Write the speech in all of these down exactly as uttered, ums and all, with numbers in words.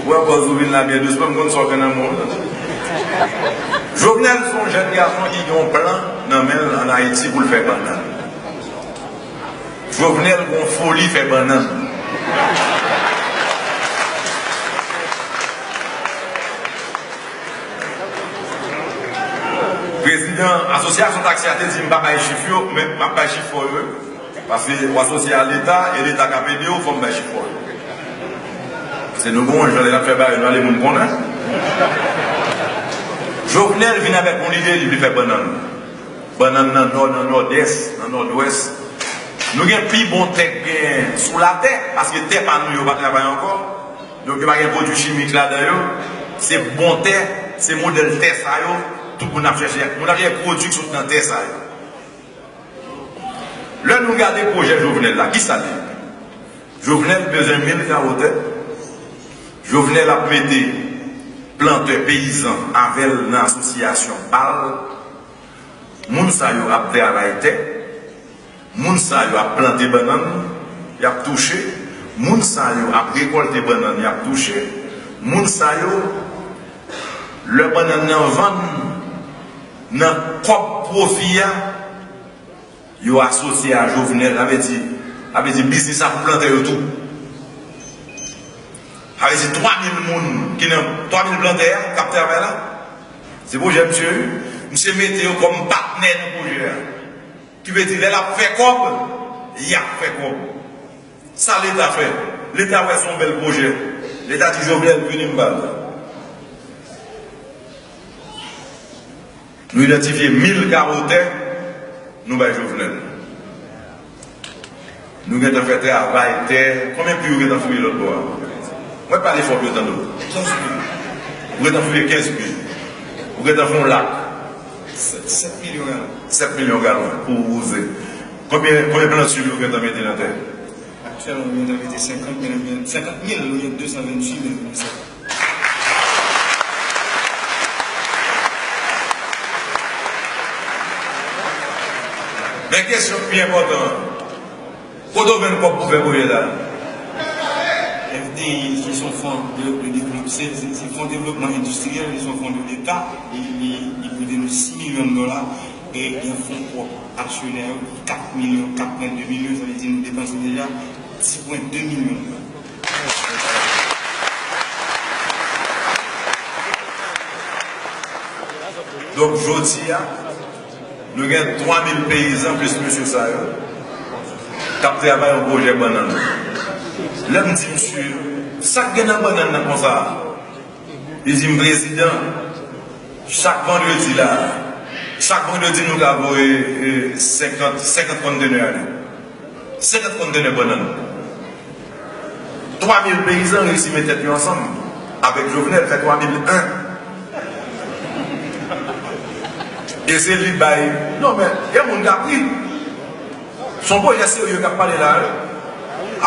Ou wè kòz ou vin la byen dousman, m konn sa w gen nan men w. Jovenel se yon jèn gason ki gen yon plan nan men l ann Ayiti pou l fè bannann. Jovenel gen yon foli fè bannann. Prezidan asosyasyon taksi a te di m pa bay chif yo, men m ap bay chif fò yo. Paske w asosye a Leta, e Leta k ap ede w, fò m bay chif fò yo. Paske nou gen yon jan lè n ap fè bagay, nou ale moun konnen. Jovenel vin avèk yon lide, li vle fè bannann. Bannann nan Nò, nan Nòdès, nan Nòdwès. Nou gen pi bon tè k genyen sou latè, paske tè pa nou yo pa travay ankò. Donk, yo pa gen pwodui chimik ladan yo. Se bon tè, se modèl tè sa yo, tout moun ap chèche. Moun ap chèche pwodui k sot nan tè sa yo. Lè nou gade pwojè Jovenel la, ki sa l ye? Jovenel bezwen mil kawo tè. Jovenel ap mete plantè peyizan avè l nan asosyasyon pa l. Moun sa yo ap travay tè. Moun sa yo ap plante bannann, y ap touche. Moun sa yo ap rekòlte bannann, y ap touche. Moun sa yo, lè bannann nan vann, nan kòb pwofi a, yo asosye a Jovenel, sa vle di, sa vle di biznis ap plantè yo tou. Sa vle di twa mil moun ki nan twa mil plantè a k ap travay la, se pwojè misye wi. Misye mete yo kòm patnè nan pwojè a. Ki vle di lè l ap fè kòb, y ap fè kòb. Sa Leta fè? Leta wè se yon bèl pwojè. Leta di Jovenel pini m bal. Nou idantifye mil kawo tè, nou bay Jovenel. Nou gentan fè travay tè. Konbyen pi ou gentan fouye lòt bò a? Mwen pale fò pou yo tande w. Kenz pi. Ou gentan fouye kenz pi. Ou gentan fè yon lak. Sèt milyon galon. Sèt milyon galon pou wouze. Konbyen, konbyen planti ou gentan mete nan tè? Aktyèlman, nou gentan mete senkant mil, senkant mil, nou gen de san venntuit mil pou nou fè. Men kesyon ki pi enpòtan an, kote w jwenn kòb pou fè pwojè sa a? F D I, ki se yon fon de, de devlop-, se, se, se fon devlopman endistriyèl, se yon fon de Leta, li, li, li prete nou sis milyon dola, e gen fon pwòp aksyonè yo ki kat milyon, kat pwen de milyon, sa vle di nou depanse deja dis pwen de milyon dola. Donk, jodi a, nou gen twa mil peyizan plis mesye sa yo k ap travay yon pwojè bannann. Lè m di misye, sa k gen nan bannann nan konsa? Li di m, prezidan, chak vandredi la, chak vandredi nou ka voye, eh, senkant, senkant kontenè ale. Senkant kontenè bannann. Twa mil peyizan reyisi met tèt yo ansanm avèk Jovenel, fè twa mil en. E se li bay. Non, men, gen moun k ap ri. Se yon pwojè serye k ap pale la, wi.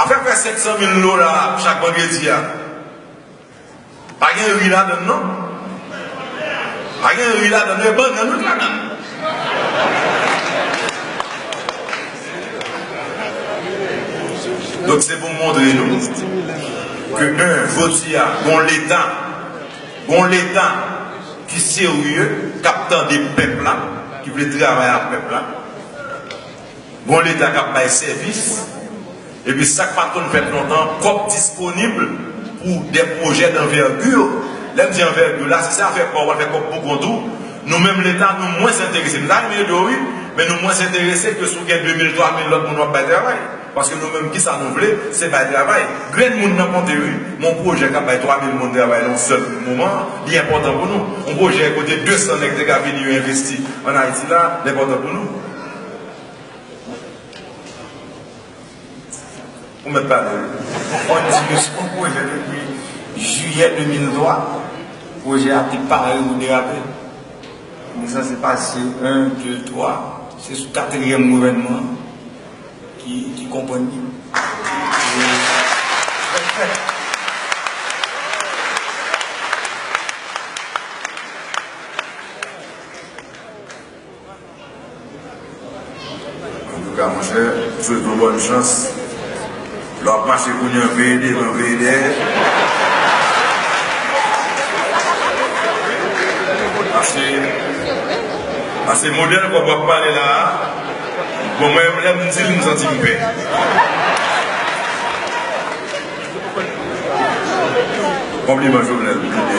Afè fè senk san mil dola chak vandredi a. Pa gen ri ladann, non. Pa gen ri ladann, non, e bannann wi k ladann. Donk, se pou m montre nou ke, en, jodi a, gon Leta, gon Leta ki serye, k ap tande pèp la, ki vle travay ak pèp la. Gon Leta k ap bay sèvis, epi sa k pa t konn fèt lontan, kòb disponib pou de pwojè danvègir. Lè m di anvègir la, si se afè pa w, w al fè kòb pou kont ou, nou menm Leta, nou mwens enterese. Nou ta renmen ede w, wi, men nou mwens enterese ke si w gen de mil, twa mil lòt moun w ap bay travay. Paske nou menm, kisa nou vle, se bay travay. Grenn moun nan konte, wi. Men yon pwojè k ap bay twa mil moun travay nan yon sèl moman, li enpòtan pou nou. Yon pwojè kote de san nèg te ka vini yo envesti ann Ayiti la, li enpòtan pou nou. Ou mèt pale, wi. Fò n di ke se yon pwojè depi jiyè de mil twa, pwojè a te pare pou derape. Men sa se pase en, de, twa, se sou katriyèm gouvènman ki, ki konprann li. Antouka, monchè, m swete w bòn chans. Lè w ap mache kounye an, veye devan, veye dèyè. Paske, paske modèl kòb w ap pale la a, bon, mwen menm, lè m di l, m santi m pè. Konpliman, Jovenel.